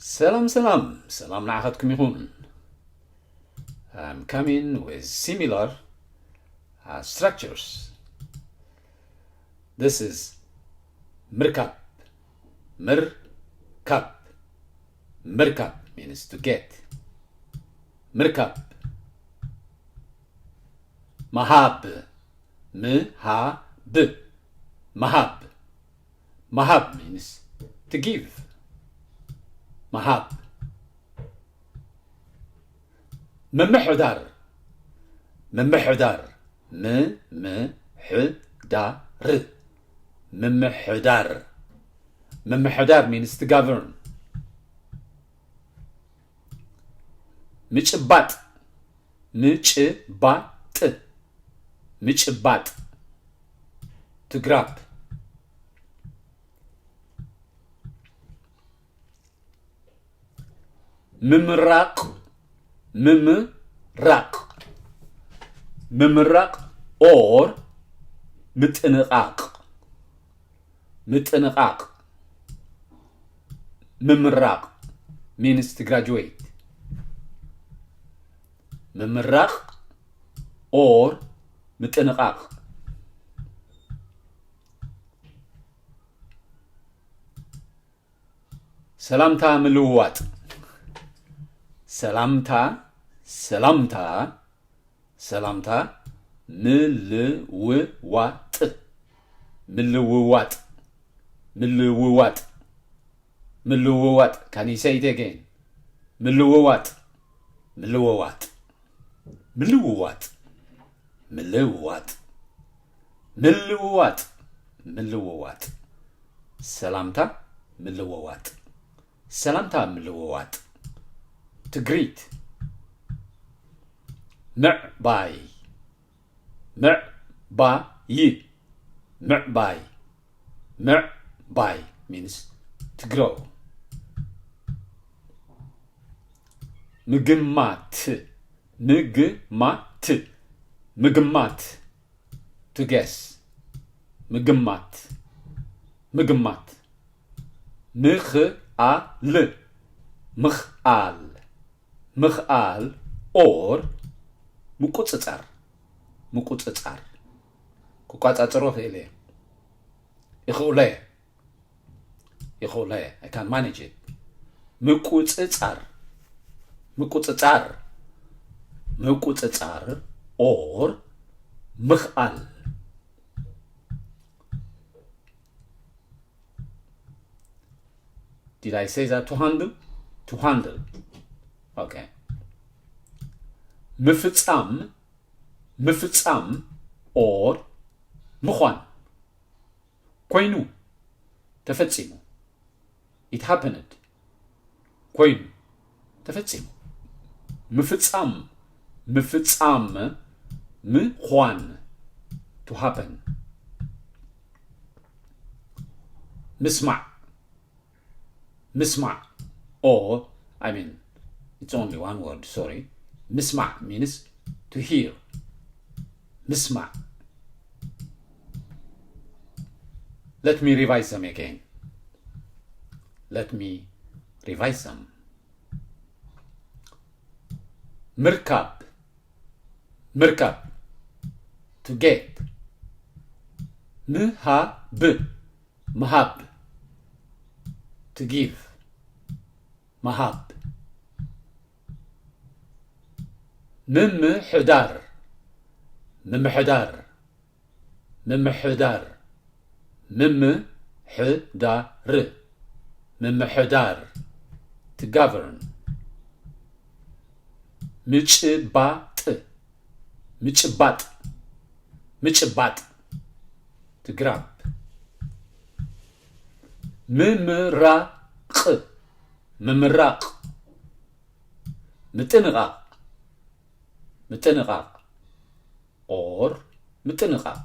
ሰላም ሰላም ሰላም ንዓኻትኩም ይኹን። I'm coming with similar uh, structures. This is ምርካብ ምርካብ ምርካብ means to get ምርካብ መሃብ ምሃብ መሃብ መሃብ means to give መሃብ ምምሕዳር ምምሕዳር ምምሕዳር ምምሕዳር ምምሕዳር means to govern ምጭባጥ ምጭባጥ ምጭባጥ to grab ምምራቕ ምምራቕ ምምራቕ or ምጥንቓቕ ምጥንቓቕ ምምራቕ means to graduate ምምራቕ or ምጥንቓቕ ሰላምታ ምልውዋጥ ሰላምታ ሰላምታ ሰላምታ ምልውዋጥ ምልውዋጥ ምልውዋጥ ምልውዋጥ can you say it again ምልውዋጥ ምልውዋጥ ምልውዋጥ ምልውዋጥ ምልውዋጥ ምልውዋጥ ሰላምታ ምልውዋጥ ሰላምታ ምልውዋጥ to greet ምዕባይ ምዕባይ ምዕባይ ምዕባይ means to grow ምግማት ምግማት ምግማት to guess ምግማት ምግማት ምኽኣል ምኽኣል ምኽኣል or ምቁጽጻር ምቁጽጻር ክቋጻጸሮ ክእል እየ ይኽእሎ እየ ይኽእሎ እየ I can manage it ምቁጽጻር ምቁጽጻር ምቁጽጻር or ምኽኣል Did I say that to handle? To handle. Okay. ምፍጻም ምፍጻም or ምዃን ኮይኑ ተፈጺሙ It happened ኮይኑ ተፈጺሙ ምፍጻም ምፍጻም ምዃን to happen ምስማዕ ምስማዕ or I mean it's only one word sorry ምስማዕ means to hear ምስማዕ let me revise them again let me revise them ምርካብ ምርካብ to get ምሃብ ምሃብ to give ምሃብ ምምሕዳር ምምሕዳር ምምሕዳር ምምሕዳር ምምሕዳር to govern ምጭባጥ ምጭባጥ ምጭባጥ to grab ምምራቕ ምምራቕ ምጥንቓቕ ምጥንቓቕ or ምጥንቓቕ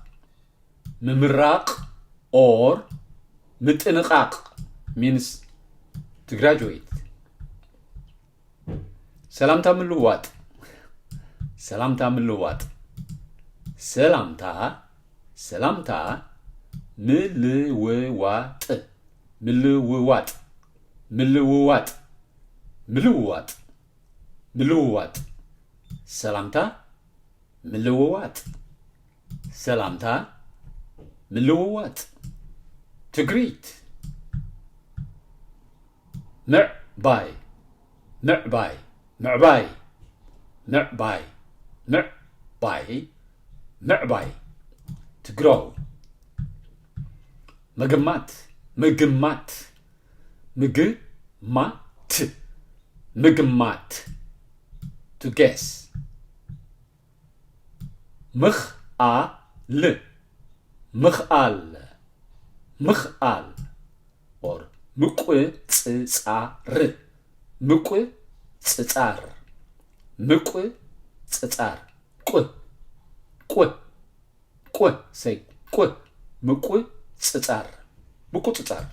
ምምራቕ or ምጥንቓቕ means to graduate ሰላምታ ምልውዋጥ ሰላምታ ምልውዋጥ ሰላምታ ሰላምታ ምልውዋጥ ምልውዋጥ ምልውዋጥ ምልውዋጥ ምልውዋጥ ሰላምታ ምልውዋጥ ሰላምታ ምልውዋጥ to greet ምዕባይ ምዕባይ ምዕባይ ምዕባይ ምዕባይ ምዕባይ to grow ምግማት ምግማት ምግማት ምግማት to guess ምኽኣል ምኽኣል ምኽኣል or ምቁጽጻር ምቁጽጻር ምቁጽጻር ቁ ቁ ቁ say ቁ ምቁጽጻር ምቁጽጻር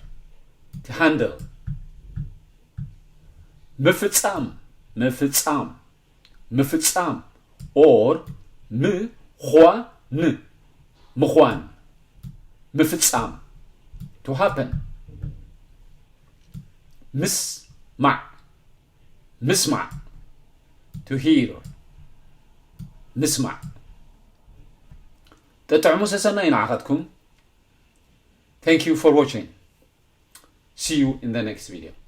to handle ምፍጻም ምፍጻም ምፍጻም or ምዃን ምዃን ምፍጻም to happen ምስማዕ ምስማዕ to hear ምስማዕ ጥጥዕሙ ሰሰናይ ንዓኻትኩም thank you for watching see you in the next video